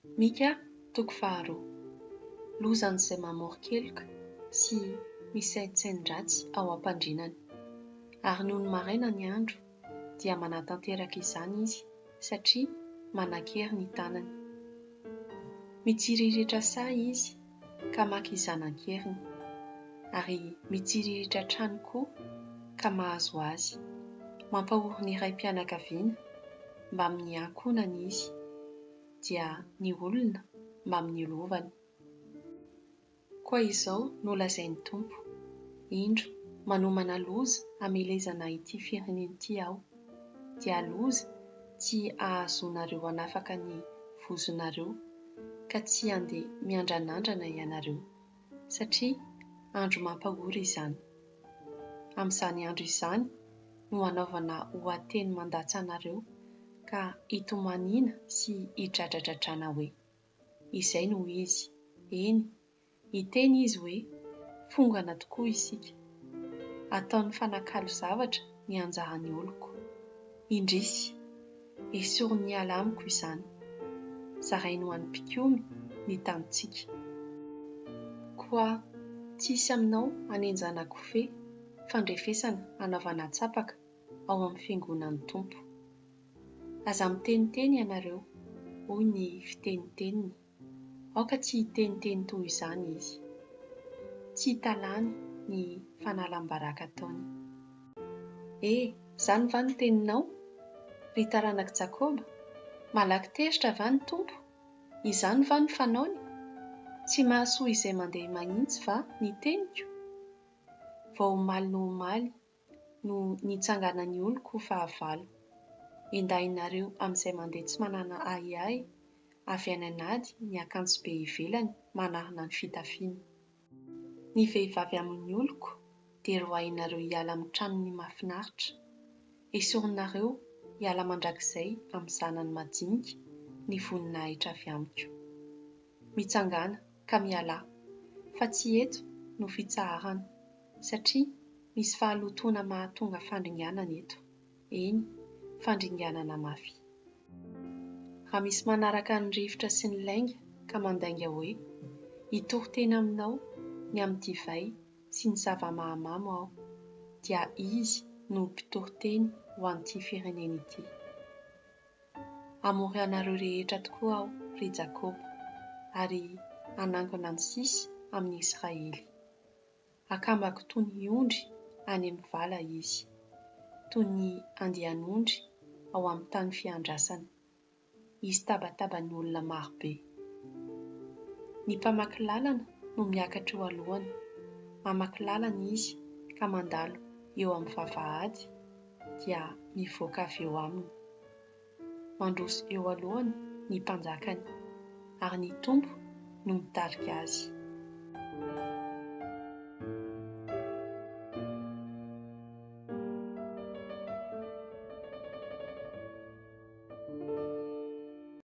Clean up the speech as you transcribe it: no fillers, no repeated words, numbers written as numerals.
Mika toko faharoa. Lozan'izay mamoron-keloka sy misaintsain-dratsy ao am-pandrinany. Ary nony maraina ny andro dia manatanteraka izany izy satria manan-kery ny tanany. Mitsiriritra saha izy ka maka izany an-keriny, ary mitsiriritra trano koa ka mahazo azy. Mampahory ny raim-pianakaviana mbamin'ny ankohonany izy, dia ny olona mbamin'ny lovany. Koa izao no lazain'ny Tompo, Indro, manomana loza hamelezana ity firenena ity Aho, dia loza tsy hahazoanareo hanafaka ny vozonareo, ka tsy handeha miandranandrana ianareo, satria andro mampahory izany. Amin'izany andro izany no hanaovana oha-teny mandatsa anareo ka hitomaniana sy hidradradradrana hoe. Izay no izy. Eny, hiteny izy hoe, Fongana tokoa isika. Ataony fanakalo zavatra ny anjaran'ny oloko. Indrisy! Esoriny hiala amiko izany. Zarainy ho an'ny mpikomy ny tanintsika. Koa tsy hisy aminao hanenjana kofehy fandrefesana hanaovana antsapaka ao amin'ny fiangonan'ny Tompo. Aza miteniteny ianareo, hoy ny fiteniteniny. Aoka tsy hiteniteny toy izany izy. Tsy hitalany ny fanalam-baraka ataony. E, izany va no teninao, ry taranak'i Jakoba? Malaky tezitra va ny Tompo? Izany va no fanaony? Tsy mahasoa izay mandeha mahitsy va ny teniko? Vao omaly no omaly no nitsanganan'ny oloko ho fahavalo. Endahinareo amin'izay mandeha tsy manana ahiahy avy any an'ady ny akanjobe ivelany manarona ny fitafiany. Ny vehivavy amin'ny oloko dia roahinareo hiala amin'ny tranony mahafinaritra. Esorinareo hiala mandrakizay amin'ny zanany madinika ny voninahitra avy amiko. Mitsangàna ka mialà, fa tsy eto no fitsaharana, satria misy fahalotoana mahatonga fandringanana eto, eny, fandringanana mafy. Raha misy manaraka ny rivotra sy ny lainga ka mandainga hoe, Hitory teny aminao ny amin'ny divay sy ny zava-mahamamo aho, dia izy no ho mpitory teny ho an'ity firenena ity. Hamory anareo rehetra tokoa Aho, ry Jakoba, ary hanangona ny sisa amin'i Israely. Hakambako toy ny ondry any amin'ny vala izy, toy ny andian'ondry ao amin'ny tany fiandrasana. Hisy tabataban'ny olona maro be. Ny mpamaky lalana no miakatra eo alohany. Mamaky lalana izy ka mandalo eo amin'ny vavahady dia mivoaka avy eo aminy. Mandroso eo alohany ny mpanjakany, ary ny Tompo no mitarika azy.